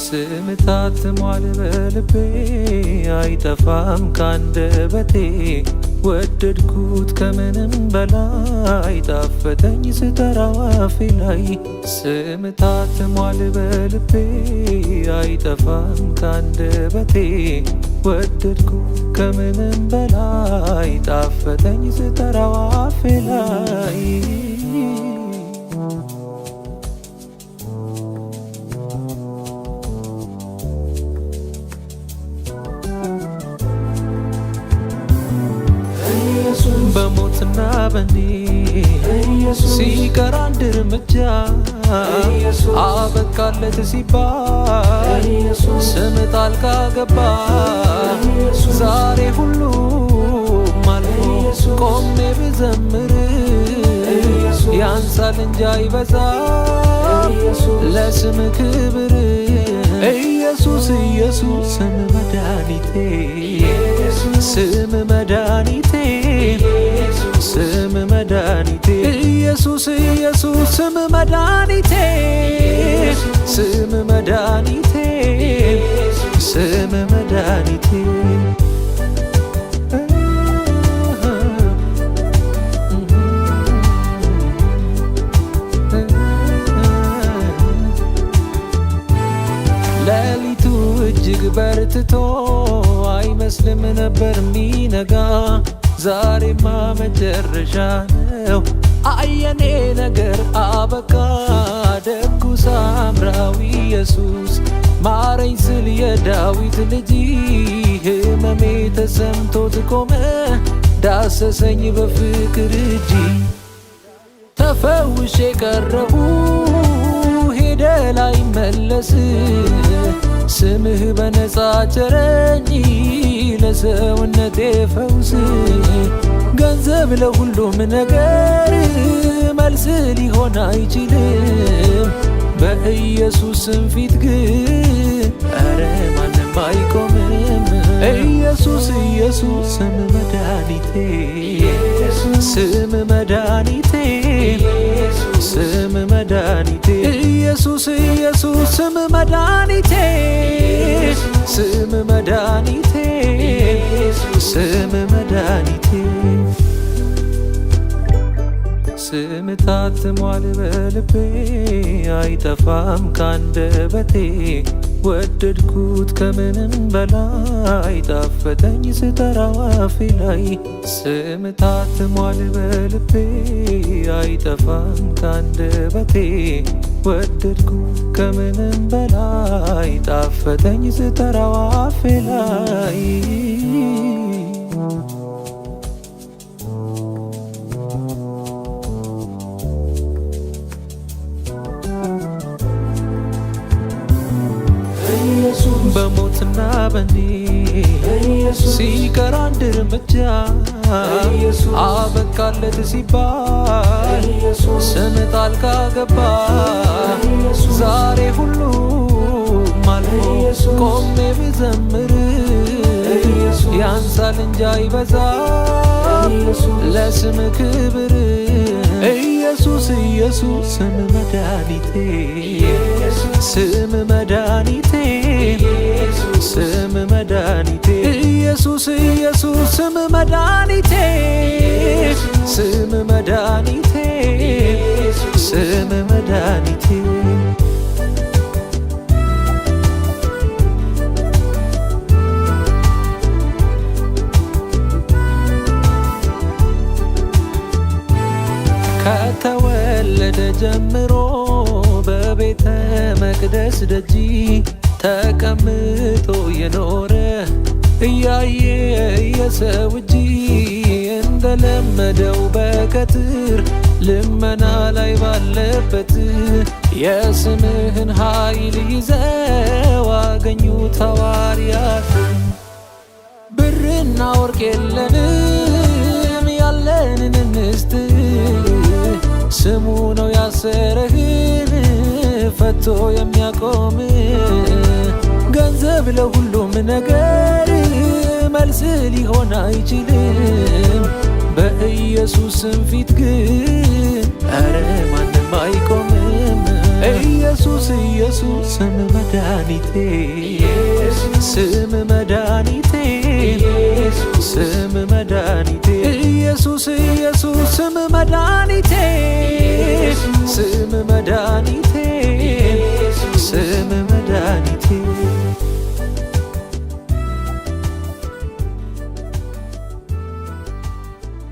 ስም ታትሟል በልቤ አይጠፋም ካንደበቴ ወደድኩት ከምንም በላይ ጣፈጠኝ ስጠራው አፌ ላይ ስም ታትሟል በልቤ አይጠፋም ካንደበቴ ወደድኩት ከምንም በላይ ጣፈጠኝ ስጠራው አፌ ላይ። በሞትና በኔ ሲቀር አንድ እርምጃ አበቃለት ሲባል ስም ጣልቃ ገባ። ዛሬ ሁሉም አልፎ ቆሜ ብዘምር ያንሳል እንጂ አይበዛም ለስም ክብር። ኢየሱስ ኢየሱስ ስም መድኃኒቴ ስም መድኃኒቴ ስም መድኃኒቴ ኢየሱስ ኢየሱስ ስም መድኃኒቴ ስም መድኃኒቴ ስም መድኃኒቴ። ሌሊቱ እጅግ በርትቶ አይመስልም ነበር ሚነጋ፣ ዛሬማ መጨረሻ ነው አየኔ ነገር አበቃ። ደጉ ሳምራዊ ኢየሱስ ማረኝ ስል የዳዊት ልጅ ህመሜ ተሰምቶት ቆመ ዳሰሰኝ በፍቅር እጅ። ተፈውሼ ቀረሁ ሄደ ላይ መለስ ስምህ በነፃ ቸረኝ ለሰውነቴ ፈውስ። ገንዘብ ለሁሉም ነገር መልስ ሊሆን አይችልም፣ በኢየሱስ ስም ፊት ግን ኧረ ማንም አይቆምም። ኢየሱስ ኢየሱስ ስም መድኃኒቴ ስም መድኃኒቴ ስም መድኃኒቴ ኢየሱስ ኢየሱስ ስም መድኃኒቴ ስም መድኃኒቴ ስም መድኃኒቴ። ስም ታትሟል በልቤ አይጠፋም ካንደበቴ ወደድኩት ከምንም በላይ ጣፈጠኝ ስጠራው አፌ ላይ ስም ታትሟል በልቤ አይጠፋም ካንደበቴ ወደድኩት ከምንም በላይ ጣፈጠኝ ስጠራው አፌ ላይ። በሞትና በኔ ሲቀር አንድ እርምጃ አበቃለት ሲባል ስም ጣልቃ ገባ። ዛሬ ሁሉም አልፎ ቆሜ ብዘምር ያንሳል እንጂ አይበዛም ለስም ክብር። ኢየሱስ ኢየሱስ ስም መድኃኒቴ ስም መድኃኒቴ ስም መድኃኒቴ ኢየሱስ ኢየሱስ ስም መድኃኒቴ ስም መድኃኒቴ ስም መድኃኒቴ። ከተወለደ ጀምሮ በቤተ መቅደስ ደጅ ተቀምጦ የኖረ እያየ የሰው እጅ እንደለመደው በቀትር ልመና ላይ ባለበት የስምህን ኃይል ይዘው አገኙት ሐዋርያት። ብርና ወርቅ የለንም ያለንን እንስጥ፣ ስሙ ነው ያሰረህን ፈቶ የሚያቆም። ገንዘብ ለሁሉም ነገር መልስ ሊሆን አይችልም፣ በኢየሱስ ስም ፊት ግን ኧረ ማንም አይቆምም። ኢየሱስ ኢየሱስ ስም መድኃኒቴ፣ ስም መድኃኒቴ፣ ስም መድኃኒቴ፣ ኢየሱስ ኢየሱስ ስም መድኃኒቴ።